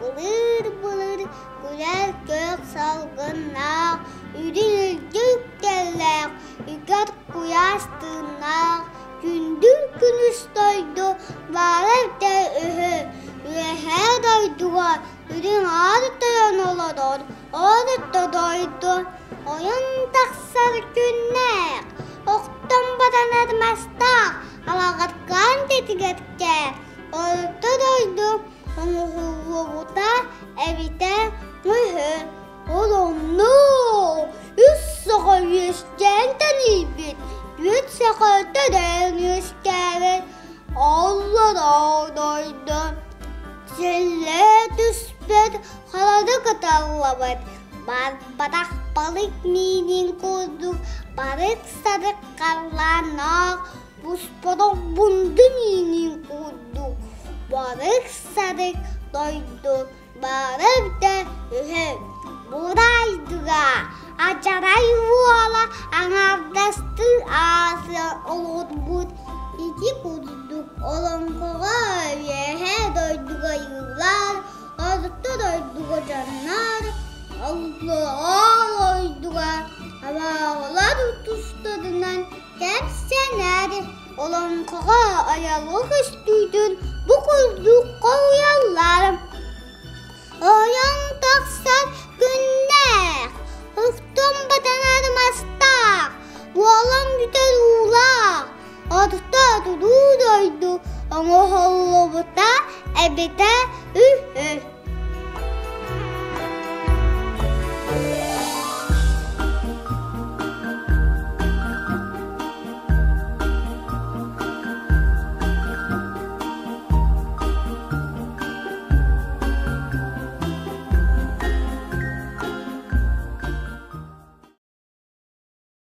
Былыыр-былыр күлэр күөх салгыннаах, үрүҥ илдьи үктэллээх, үгэр куйаас тыыннаах, күндүл күнүс дойду баара эбитэ үһү. Үөһээ дойдуга үрүҥ аар тойон олорор, орто дойду ойон тахсар күннээх, охтон батанар мастаах, алаҕаркаан тэтигэркэ орто дойду оҥоһуллубута эбитэ үһү. Ол онно үс саха үөскээн тэнийбит, үт саха төрөөн үөскээбит, аллараа дойду силлээ түспэт, халады кыталлыбыт, барбатах балык миинин курдук барык-сарык халлааннаах буспатах бунду миинин курдук барык-сарык дойду баара эбитэ үһү. Бурайдыга адьарай уола аҥаардастыы аасыа олорбут ити курдук олоҥхоҕо үөһээ дойдуга ыыллар, орто дойдуга дьоннор, аллараа дойдуга абааҕылар тустарынан кэпсэнэр. Олоҥхоҕо айылҕа көстүүтүн бу курдук хоһуйаллар.